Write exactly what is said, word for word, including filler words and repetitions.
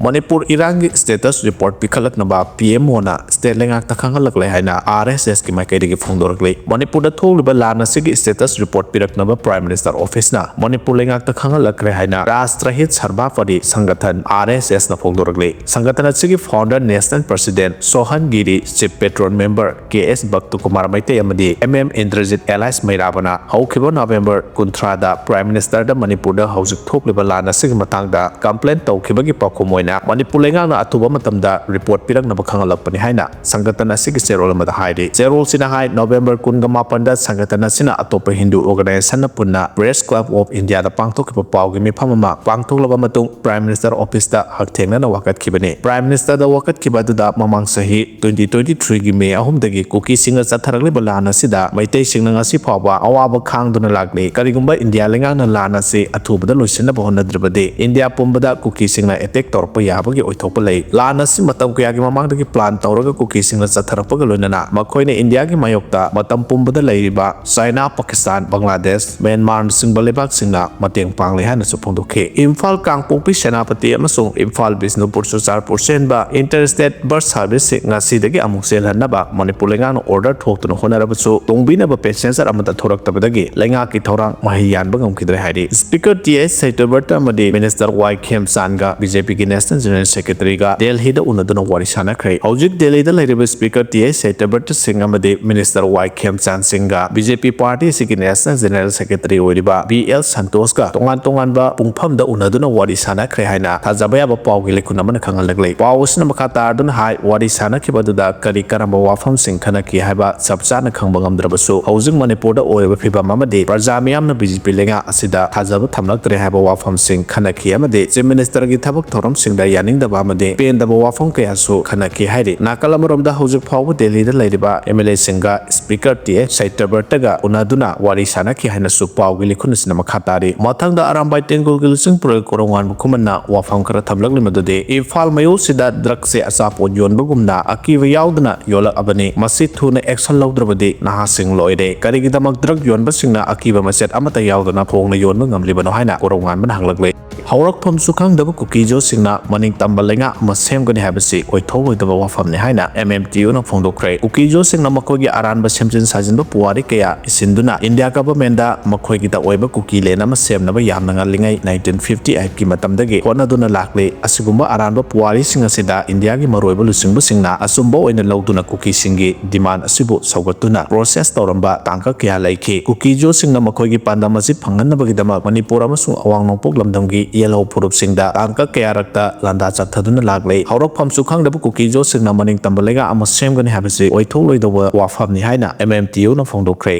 ꯃꯅꯤꯄꯨꯔ ꯏꯔꯥꯡꯒꯤ status report ꯄꯤꯈꯠꯂꯛꯅꯕ P M ꯑꯣꯅ state ꯂꯩꯉꯥꯛꯇ ꯈꯪꯍꯜꯂꯛꯂꯦ ꯍꯥꯏꯅ ꯑꯥꯔ ꯑꯦꯁ ꯑꯦꯁꯀꯤ ꯃꯥꯏꯀꯩꯗꯒꯤ ꯐꯣꯡꯗꯣꯔꯛꯂꯤ꯫ ꯃꯅꯤꯄꯨꯔꯗ ꯊꯣꯛꯂꯤꯕ ꯂꯥꯟ ꯑꯁꯤꯒꯤ status report ꯄꯤꯔꯛꯅꯕ Prime Minister Office ꯅ ꯃꯅꯤꯄꯨꯔ ꯂꯩꯉꯥꯛꯇ ꯈꯪꯍꯜꯂꯛꯈ꯭ꯔꯦ ꯍꯥꯏꯅ ꯔꯥꯁꯇ꯭ꯔꯍꯤꯠ ꯁꯔꯕꯥꯄꯔꯤ ꯁꯪꯒꯊꯟ, ꯑꯥꯔ ꯑꯦꯁ ꯑꯦꯁ ꯅ ꯐꯣꯡꯗꯣꯔꯛꯂꯤ꯫ ꯁꯪꯒꯊꯟ ꯑꯁꯤꯒꯤ founder, national president ꯁꯣꯍꯟ ꯒꯤꯔꯤ, chief patron member ꯀꯦ ꯑꯦꯁ ꯚꯛꯇꯀꯨꯃꯥꯔ ꯃꯩꯇꯩ ꯑꯃꯗꯤ ꯑꯦꯝ ꯑꯦꯝ ꯏꯟꯗ꯭ꯔꯖꯤꯠ alias ꯃꯩꯔꯥꯕꯅ ꯍꯧꯈꯤꯕ ꯅꯕꯦꯝꯕꯔ ꯀꯨꯟꯊ꯭ꯔꯥꯗ Prime Minister ꯗ ꯃꯅꯤꯄꯨꯔꯗ ꯍꯧꯖꯤꯛ ꯊꯣꯛꯂꯤꯕ ꯂꯥꯟ ꯑꯁꯤꯒꯤ ꯃꯇꯥꯡꯗ complaint ꯇꯧꯈꯤꯕꯒꯤ ꯄꯥꯎꯈꯨꯝ ꯑꯣꯏꯅ ꯃꯅꯤꯄꯨꯔ ꯂꯩꯉꯥꯛꯅ ꯑꯊꯨꯕ ꯃꯇꯝꯗ report ꯄꯤꯔꯛꯅꯕ ꯈꯪꯍꯜꯂꯛꯄꯅꯤ ꯍꯥꯏꯅ ꯁꯪꯒꯇꯟ ꯑꯁꯤꯒꯤ ꯆꯦꯔꯣꯜ ꯑꯃꯗ ꯍꯥꯏꯔꯤ꯫ ꯆꯦꯔꯣꯜꯁꯤꯅ ꯍꯥꯏ, ꯅꯕꯦꯝꯕꯔ ꯀꯨꯟꯒ ꯃꯥꯄꯟꯗ ꯁꯪꯒꯇꯟ ꯑꯁꯤꯅ ꯑꯇꯣꯞꯄ ꯍꯤꯟꯗꯨ organization ꯅ ꯄꯨꯟꯅ Press Club of India ꯗ ꯄꯥꯡꯊꯣꯛꯈꯤꯕ ꯄꯥꯎꯒꯤ ꯃꯤꯐꯝ ꯑꯃ ꯄꯥꯡꯊꯣꯛꯂꯕ ꯃꯇꯨꯡ Prime Minister Office ꯇ ꯍꯛꯊꯦꯡꯅꯅ ꯋꯥꯀꯠꯈꯤꯕꯅꯤ꯫ Prime Minister ꯗ ꯋꯥꯀꯠꯈꯤꯕ ꯑꯗꯨꯗ ꯃꯃꯥꯡ ꯆꯍꯤ twenty twenty three ꯒꯤ ꯃꯦ ꯑꯍꯨꯝꯗꯒꯤ ꯀꯨꯀꯤꯁꯤꯡꯅ ꯆꯠꯊꯔꯛꯂꯤꯕ ꯂꯥꯟ ꯑꯁꯤꯗ ꯃꯩꯇꯩꯁꯤꯡꯅ ꯉꯁꯤ ꯐꯥꯎꯕ ꯑꯋꯥꯕ ꯈꯥꯡꯗꯨꯅ ꯂꯥꯛꯂꯤ꯫ ꯀꯔꯤꯒꯨꯝꯕ ꯏꯟꯗꯤꯌꯥ ꯂꯩꯉꯥꯛꯅ ꯂꯥꯟ ꯑꯁꯤ ꯑꯊꯨꯕꯗ ꯂꯣꯏꯁꯤꯟꯅꯕ ꯍꯣꯠꯅꯗ꯭ꯔꯕꯗꯤ ꯏꯟꯗꯤꯌꯥ ꯄꯨꯝꯕꯗ ꯀꯨꯀꯤꯁꯤꯡꯅ attack ꯇꯧꯔꯛꯄ ꯌꯥꯕꯒꯤ ꯑꯣꯏꯊꯣꯛꯄ ꯂꯩ꯫ ꯂꯥꯟ ꯑꯁꯤ ꯃꯇꯝ ꯀꯌꯥꯒꯤ ꯃꯃꯥꯡꯗꯒꯤ plan ꯇꯧꯔꯒ ꯀꯨꯀꯤꯁꯤꯡꯅ ꯆꯠꯊꯔꯛꯄꯒ ꯂꯣꯏꯅꯅ ꯃꯈꯣꯏꯅ ꯏꯟꯗꯤꯌꯥꯒꯤ ꯃꯥꯌꯣꯛꯇ ꯃꯇꯝ ꯄꯨꯝꯕꯗ ꯂꯩꯔꯤꯕ ꯆꯥꯏꯅꯥ, ꯄꯥꯀꯤꯁꯇꯥꯟ, ꯕꯪꯒ꯭ꯂꯥꯗꯦꯁ, ꯃ꯭ꯌꯥꯟꯃꯥꯔꯅꯆꯤꯡꯕ ꯂꯩꯕꯥꯛꯁꯤꯡꯅ ꯃꯇꯦꯡ ꯄꯥꯡꯂꯤ ꯍꯥꯏꯅꯁꯨ ꯐꯣꯡꯗꯣꯛꯈꯤ꯫ ꯏꯝꯐꯥꯜ, ꯀꯥꯡꯄꯣꯛꯄꯤ, ꯁꯦꯅꯥꯄꯇꯤ ꯑꯃꯁꯨꯡ ꯏꯝꯐꯥꯜ, ꯕꯤꯁꯅꯨꯄꯨꯔ, ꯆꯨꯔꯆꯥꯟꯄꯨꯔ ꯆꯦꯟꯕ inter state bus service ꯁꯤꯡ ꯉꯁꯤꯗꯒꯤ ꯑꯃꯨꯛ ꯆꯦꯜꯍꯟꯅꯕ ꯃꯅꯤꯄꯨꯔ ꯂꯩꯉꯥꯛꯅ order ꯊꯣꯛꯇꯨꯅ ꯍꯣꯠꯅꯔꯕꯁꯨ ꯇꯣꯡꯕꯤꯅꯕ passenger ꯑꯃꯠꯇ ꯊꯣꯔꯛꯇꯕꯗꯒꯤ ꯂꯩꯉꯥꯛꯀꯤ ꯊꯧꯔꯥꯡ ꯃꯍꯩ ꯌꯥꯟꯕ ꯉꯝꯈꯤꯗ꯭ꯔꯦ ꯍꯥꯏꯔꯤ꯫ Speaker ꯇꯤ ꯑꯩꯆ ꯁꯇ꯭ꯌꯕ꯭ꯔꯇ ꯑꯃꯗꯤ Minister ꯋꯥꯏ ꯈꯦꯝꯆꯥꯟꯒ ꯕꯤ ꯖꯦ ꯄꯤꯒꯤ National General Secretary ꯒ ꯗꯦꯜꯍꯤꯗ ꯎꯅꯗꯨꯅ ꯋꯥꯔꯤ ꯁꯥꯟꯅꯈ꯭ꯔꯦ꯫ ꯍꯧꯖꯤꯛ ꯗꯦꯜꯍꯤꯗ ꯂꯩꯔꯤꯕ Speaker ꯇꯤ ꯑꯩꯆ ꯁꯇ꯭ꯌꯕ꯭ꯔꯇ ꯁꯤꯡ ꯑꯃꯗꯤ Minister ꯋꯥꯏ ꯈꯦꯝꯆꯥꯟ ꯁꯤꯡꯒ ꯕꯤ ꯖꯦ ꯄꯤ party ꯑꯁꯤꯒꯤ National General Secretary ꯑꯣꯏꯔꯤꯕ ꯕꯤ ꯑꯦꯜ ꯁꯟꯇꯣꯁꯀ ꯇꯣꯉꯥꯟ ꯇꯣꯉꯥꯟꯕ ꯄꯨꯡꯐꯝꯗ ꯎꯅꯗꯨꯅ ꯋꯥꯔꯤ ꯁꯥꯟꯅꯈ꯭ꯔꯦ ꯍꯥꯏꯅ ꯊꯥꯖꯕ ꯌꯥꯕ ꯄꯥꯎꯒꯤ ꯂꯩꯈꯨꯟ ꯑꯃꯅ ꯈꯪꯍꯜꯂꯛꯂꯤ꯫ ꯄꯥꯎ ꯑꯁꯤꯅ ꯃꯈꯥ ꯇꯥꯔꯗꯨꯅ ꯍꯥꯏ, ꯋꯥꯔꯤ ꯁꯥꯟꯅꯈꯤꯕ ꯑꯗꯨꯗ ꯀꯔꯤ ꯀꯔꯝꯕ ꯋꯥꯐꯝꯁꯤꯡ ꯈꯟꯅꯈꯤ ꯍꯥꯏꯕ ꯆꯞ ꯆꯥꯅ ꯈꯪꯕ ꯉꯝꯗ꯭ꯔꯕꯁꯨ, ꯍꯧꯖꯤꯛ ꯃꯅꯤꯄꯨꯔꯗ ꯑꯣꯏꯔꯤꯕ ꯐꯤꯕꯝ ꯑꯃꯗꯤ ꯄ꯭ꯔꯖꯥ ꯃꯤꯌꯥꯝꯅ ꯕꯤ ꯖꯦ ꯄꯤ ꯂꯩꯉꯥꯛ ꯑꯁꯤꯗ ꯊꯥꯖꯕ ꯊꯝꯂꯛꯇ꯭ꯔꯦ ꯍꯥꯏꯕ ꯋꯥꯐꯝꯁꯤꯡ ꯈꯟꯅꯈꯤ ꯑꯃꯗꯤ Chief Minister ꯒꯤ ꯊꯕꯛ ꯊꯧꯔꯝꯁꯤꯡꯗ ꯌꯥꯅꯤꯡꯗꯕ ꯑꯃꯗꯤ ꯄꯦꯟꯗꯕ ꯋꯥꯐꯝ ꯀꯌꯥꯁꯨ ꯈꯟꯅꯈꯤ ꯍꯥꯏꯔꯤ꯫ ꯅꯥꯀꯜ ꯑꯃꯔꯣꯝꯗ ꯍꯧꯖꯤꯛ ꯐꯥꯎꯕ ꯗꯦꯜꯂꯤꯗ ꯂꯩꯔꯤꯕ ꯑꯦꯝ ꯑꯦꯜ ꯑꯦ ꯁꯤꯡꯒ Speaker ꯇꯤ ꯑꯩꯆ ꯁꯇ꯭ꯌꯕ꯭ꯔꯇꯒ ꯎꯅꯗꯨꯅ ꯋꯥꯔꯤ ꯁꯥꯟꯅꯈꯤ ꯍꯥꯏꯅꯁꯨ ꯄꯥꯎꯒꯤ ꯂꯤꯈꯨꯟ ꯑꯁꯤꯅ ꯃꯈꯥ ꯇꯥꯔꯤ꯫ ꯃꯊꯪꯗ ꯑꯔꯥꯝꯕꯥꯏ ꯇꯦꯡꯒꯣꯜꯒꯤ ꯂꯨꯆꯤꯡꯄꯨꯔꯦꯜ ꯀꯣꯔꯧꯉꯥꯟꯕ ꯈꯨꯃꯟꯅ ꯋꯥꯐꯝ ꯈꯔ ꯊꯝꯂꯛꯂꯤ, ꯃꯗꯨꯗꯤ ꯏꯝꯐꯥꯜ ꯃꯌꯣꯜꯁꯤꯗ drug ꯁꯦ ꯑꯆꯥꯄꯣꯠ ꯌꯣꯟꯕꯒꯨꯝꯅ ꯑꯀꯤꯕ ꯌꯥꯎꯗꯅ ꯌꯣꯜꯂꯛꯑꯕꯅꯤ꯫ ꯃꯁꯤ ꯊꯨꯅ action ꯂꯧꯗ꯭ꯔꯕꯗꯤ ꯅꯍꯥꯁꯤꯡ ꯂꯣꯏꯔꯦ꯫ ꯀꯔꯤꯒꯤꯗꯃꯛ drug ꯌꯣꯟꯕꯁꯤꯡꯅ ꯑꯀꯤꯕ ꯃꯆꯦꯠ ꯑꯃꯠꯇ ꯌꯥꯎꯗꯅ ꯐꯣꯡꯅ ꯌꯣꯟꯕ ꯉꯝꯂꯤꯕꯅꯣ ꯍꯥꯏꯅ ꯀꯣꯔꯧꯉꯥꯟꯕꯅ ꯍꯪꯂꯛꯂꯦ꯫ ꯍꯧꯔꯛꯐꯝꯁꯨ ꯈꯪꯗꯕ ꯀꯨꯀꯤꯖꯣꯁꯤꯡꯅ ꯃꯅꯤꯡ ꯇꯝꯕ ꯂꯩꯉꯥꯛ ꯑꯃ ꯁꯦꯝꯒꯅꯤ ꯍꯥꯏꯕꯁꯤ ꯑꯣꯏꯊꯣꯛꯂꯣꯏꯗꯕ ꯋꯥꯐꯝꯅꯤ ꯍꯥꯏꯅ M M T Uꯅ ꯐꯣꯡꯗꯣꯛꯈ꯭ꯔꯦ꯫ ꯀꯨꯀꯤꯖꯣꯁꯤꯡꯅ ꯃꯈꯣꯏꯒꯤ ꯑꯔꯥꯟꯕ ꯁꯦꯝꯖꯤꯟ ꯁꯥꯖꯤꯟꯕ ꯄꯨꯋꯥꯔꯤ ꯀꯌꯥ ꯏꯁꯤꯟꯗꯨꯅ India governmentꯗ ꯃꯈꯣꯏꯒꯤꯗ ꯑꯣꯏꯕ ꯀꯨꯀꯤ land ꯑꯃ ꯁꯦꯝꯅꯕ ꯌꯥꯝꯅ ꯉꯜꯂꯤꯉꯩ nineteen fifty eightꯀꯤ ꯃꯇꯝꯗꯒꯤ ꯍꯣꯠꯅꯗꯨꯅ ꯂꯥꯛꯂꯤ꯫ ꯑꯁꯤꯒꯨꯝꯕ ꯑꯔꯥꯟꯕ ꯄꯨꯋꯥꯔꯤꯁꯤꯡ ꯑꯁꯤꯗ Indiaꯒꯤ ꯃꯔꯨꯑꯣꯏꯕ ꯂꯨꯆꯤꯡꯕꯁꯤꯡꯅ ꯑꯆꯨꯝꯕ ꯑꯣꯏꯅ ꯂꯧꯗꯨꯅ ꯀꯨꯀꯤꯁꯤꯡꯒꯤ demand ꯑꯁꯤꯕꯨ ꯁꯧꯒꯠꯇꯨꯅ process ꯇꯧꯔꯝꯕ ꯇꯥꯡꯀꯛ ꯀꯌꯥ ꯂꯩꯈꯤ꯫ ꯀꯨꯀꯤꯖꯣꯁꯤꯡꯅ ꯃꯈꯣꯏꯒꯤ ꯄꯥꯟꯗꯝ ꯑꯁꯤ ꯐꯪꯍꯟꯅꯕꯒꯤꯗꯃꯛ ꯃꯅꯤꯄꯨꯔ ꯑꯃꯁꯨꯡ ꯑꯋꯥꯡ ꯅꯣꯡꯄꯣꯛ ꯂꯝꯗꯝꯒꯤ ꯌꯦꯜꯍꯧ ꯐꯨꯔꯨꯞꯁꯤꯡꯗ ꯇꯥꯡꯀꯛ ꯀꯌꯥꯔꯛꯇ ꯂꯥꯟꯗꯥ ꯆꯠꯊꯗꯨꯅ ꯂꯥꯛꯂꯦ꯫ ꯍꯧꯔꯛꯐꯝꯁꯨ ꯈꯪꯗꯕ ꯀꯨꯀꯤꯖꯣꯁꯤꯡꯅ ꯃꯅꯤꯡ ꯇꯝꯕ ꯂꯩꯉꯥꯛ ꯑꯃ ꯁꯦꯝꯒꯅꯤ ꯍꯥꯏꯕꯁꯤ ꯑꯣꯏꯊꯣꯛꯂꯣꯏꯗꯧꯕ ꯋꯥꯐꯝꯅꯤ ꯍꯥꯏꯅ M M T Uꯅ ꯐꯣꯡꯗꯣꯛꯈ꯭ꯔꯦ꯫